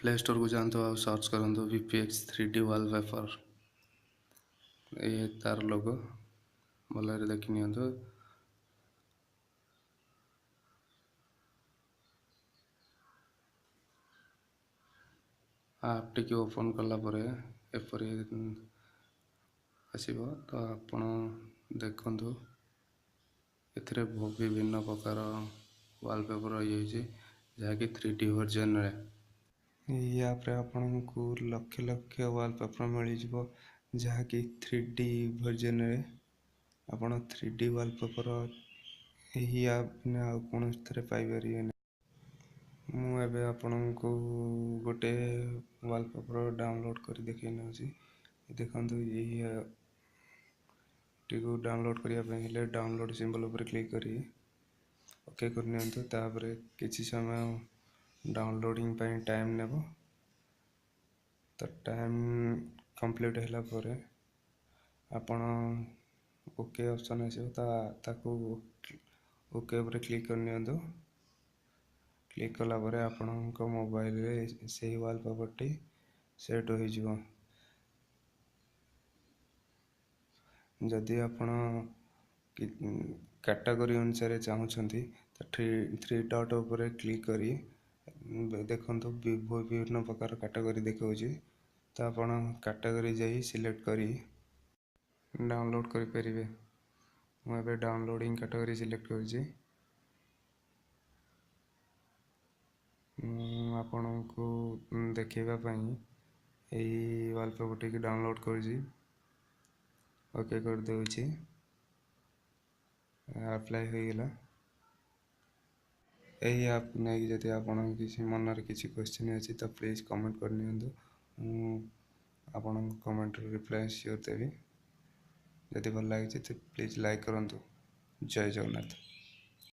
Play ଷ୍ଟୋରକୁ ଯାଆନ୍ତୁ ଆଉ search କରନ୍ତୁ VPX 3D wallpaper. ଏ ତାର ଲୋଗୋ ଭଲରେ ଦେଖି ନିଅନ୍ତୁ। ଆପ୍ଟିକୁ ଓପନ୍ କଲା ପରେ ଏପରି ଆସିବ। ତ ଆପଣ ଦେଖନ୍ତୁ, ଏଥିରେ ବିଭିନ୍ନ ପ୍ରକାର ୱାଲପେପର୍ ରହିଯାଇଛି, ଯାହାକି 3D ଭର୍ଜନରେ। ଏହି ଆପ୍ରେ ଆପଣଙ୍କୁ ଲକ୍ଷ ଲକ୍ଷ ୱାଲପେପର୍ ମିଳିଯିବ, ଯାହାକି 3D ଭର୍ଜନରେ। ଆପଣ 3D wallpaper ଏହି ଆପ୍ ଆଉ କୌଣସିଥିରେ ପାଇପାରିବେନି। ମୁଁ ଏବେ ଆପଣଙ୍କୁ ଗୋଟେ ୱାଲପେପର୍ ଡାଉନଲୋଡ଼୍ କରି ଦେଖାଇ ନେଉଛି। ଦେଖନ୍ତୁ, ଏହି ଟିକୁ ଡାଉନଲୋଡ଼୍ କରିବା ପାଇଁ ହେଲେ ଡାଉନଲୋଡ଼୍ ସିମ୍ବଲ୍ ଉପରେ କ୍ଲିକ୍ କରି ଓକେ କରିନିଅନ୍ତୁ। ତାପରେ କିଛି ସମୟ ଡାଉନଲୋଡ଼ିଂ ପାଇଁ ଟାଇମ୍ ନେବ। ତ ଟାଇମ୍ କମ୍ପ୍ଲିଟ୍ ହେଲା ପରେ ଆପଣ ଓକେ ଅପସନ୍ ଆସିବ, ତାକୁ ଓକେ ଉପରେ କ୍ଲିକ୍ କରିନିଅନ୍ତୁ। କ୍ଲିକ୍ କଲା ପରେ ଆପଣଙ୍କ ମୋବାଇଲରେ ସେହି ୱାଲପେପର୍ଟି ସେଟ୍ ହୋଇଯିବ। ଯଦି ଆପଣ କାଟାଗୋରୀ ଅନୁସାରେ ଚାହୁଁଛନ୍ତି, ତ ଥ୍ରୀ ଡଟ୍ ଉପରେ କ୍ଲିକ୍ କରି ଦେଖନ୍ତୁ, ବିଭିନ୍ନ ପ୍ରକାର କାଟାଗୋରୀ ଦେଖାଉଛି। ତ ଆପଣ କାଟାଗୋରୀ ଯାଇ ସିଲେକ୍ଟ କରି ଡାଉନଲୋଡ଼୍ କରିପାରିବେ। ମୁଁ ଏବେ ଡାଉନଲୋଡ଼ିଂ କାଟାଗୋରୀ ସିଲେକ୍ଟ କରିଛି। ମୁଁ ଆପଣଙ୍କୁ ଦେଖାଇବା ପାଇଁ ଏଇ ୱାଲପେପର୍ଟିକୁ ଡାଉନଲୋଡ଼୍ କରୁଛି। ଓକେ କରିଦେଉଛି, ଆପ୍ଲାଏ ହୋଇଗଲା। ଏହି ଆପ୍ ନେଇକି ଯଦି ଆପଣଙ୍କ କିଛି ମନରେ କିଛି କ୍ୱେଶ୍ଚିନ୍ ଅଛି, ତ ପ୍ଲିଜ୍ କମେଣ୍ଟ କରିନିଅନ୍ତୁ। ମୁଁ ଆପଣଙ୍କ କମେଣ୍ଟର ରିପ୍ଲାଏ ସିଓର ଦେବି। ଯଦି ଭଲ ଲାଗିଛି ତ ପ୍ଲିଜ୍ ଲାଇକ୍ କରନ୍ତୁ। ଜୟ ଜଗନ୍ନାଥ।